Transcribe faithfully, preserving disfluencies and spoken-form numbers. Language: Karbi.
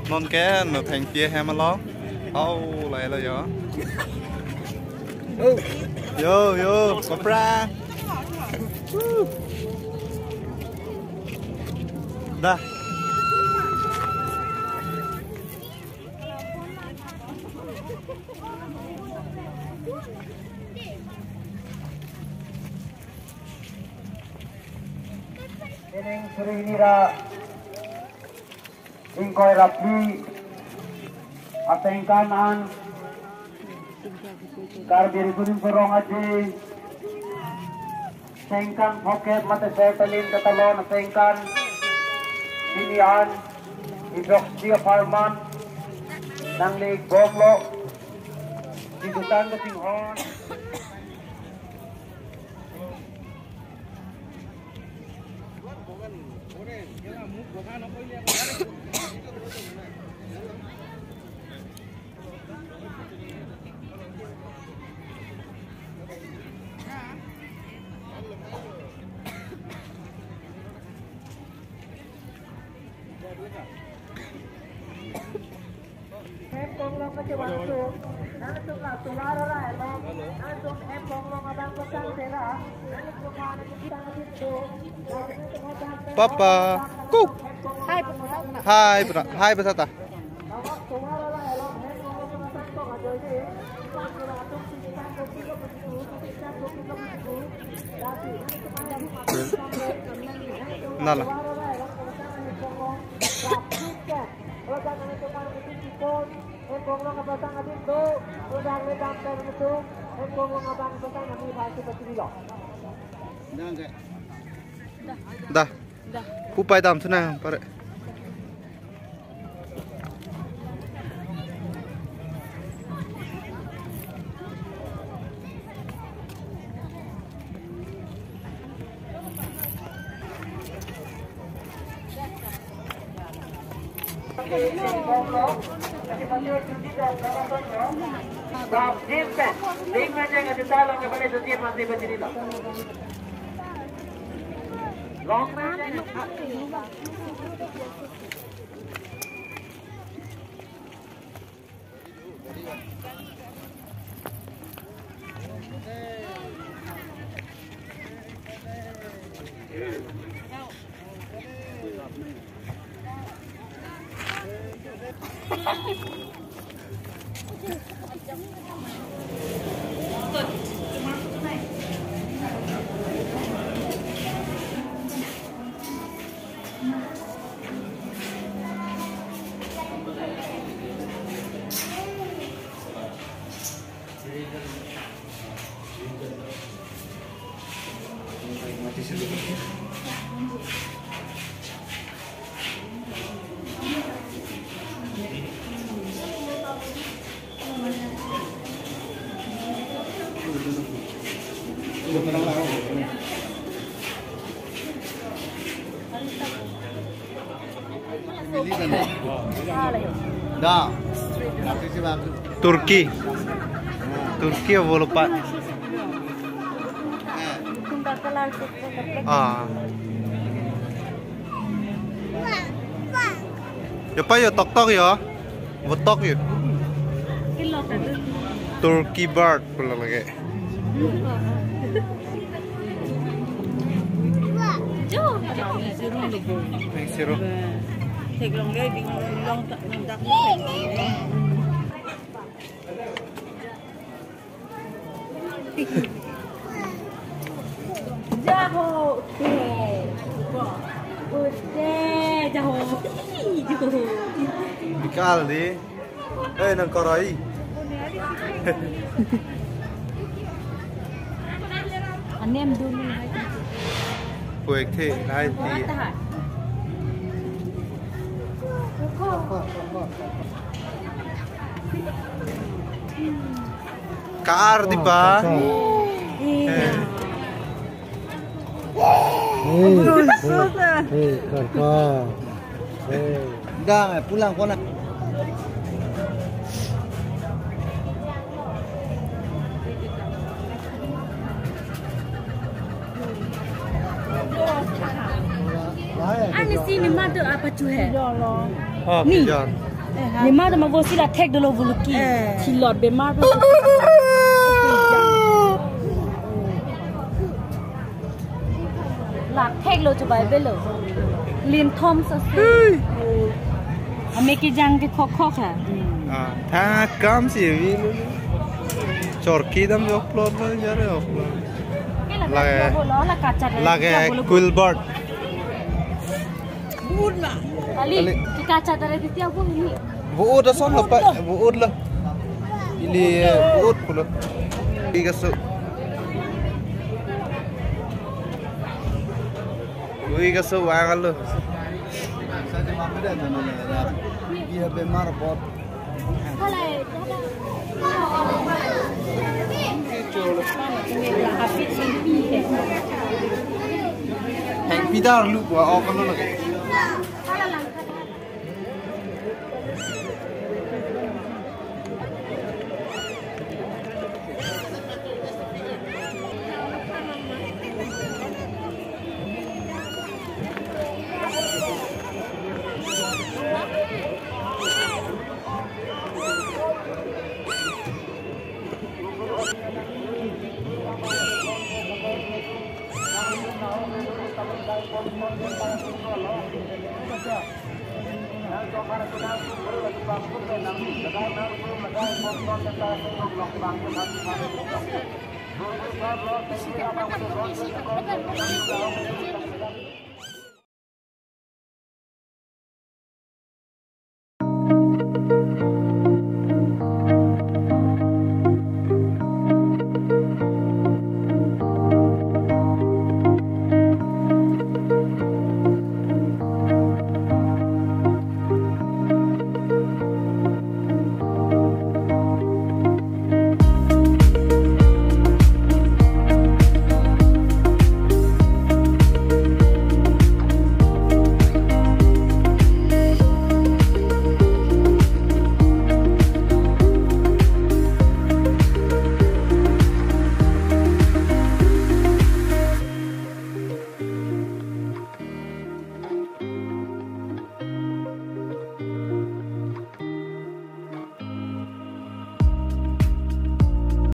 Non ke no thengpi ahem along. Au, lai lo yo. Yo, yo, kopra. Dah. Ening suri nira ingkoi ra phli atengkan an Karbi Riso Nimso Rong Aje sengkan phokep mate sertalin katalon sengkan pini an idrok si aparman nangli gomlo di dukan kesinghon. Papa, ku. Hai, papa. Hai, papa. Hai, papa. Nala. Dah. Dah. Pu pai dam thunang pare. Da. Turki. Turki avelo pa. Ah. Ya pa yo, tok tok yo. Betok yo. Turkey bird pula lagi. Jo, jo. Siro. Jaho, oke. Oke, jaho. Ih, jaho. Bikal di. Eh, nang korai. Anem dulu hai. Kuek the, hai ti. Ka-ar di pa. Ka-ar. Eh. Eh, eh, eh, karpa. Eh. Dang, eh, pulang kona. Ani sini madu apa cuhe? Oh, ni. Kejar. Lima de mago si la thek dolo buluki. Eh. Thilot bemar pe. La thek lo chubai belo. Linthom sa se. Ame kejang ke khok khok ha. Ah, tha kam si vi. Chorki dam yok plot lo, jare yok plot. Ke la Lage. Ka bolo, la kacha. Lage bolo. Quilbert. Kali, kali. Kekacha tare titi aku ini. Vote ason lo pa, vote lo. Ili vote pulo. Tiga su. Ui kaso wang alo. Iya bemar bot. Heng pidar lu gua oh kan lagi.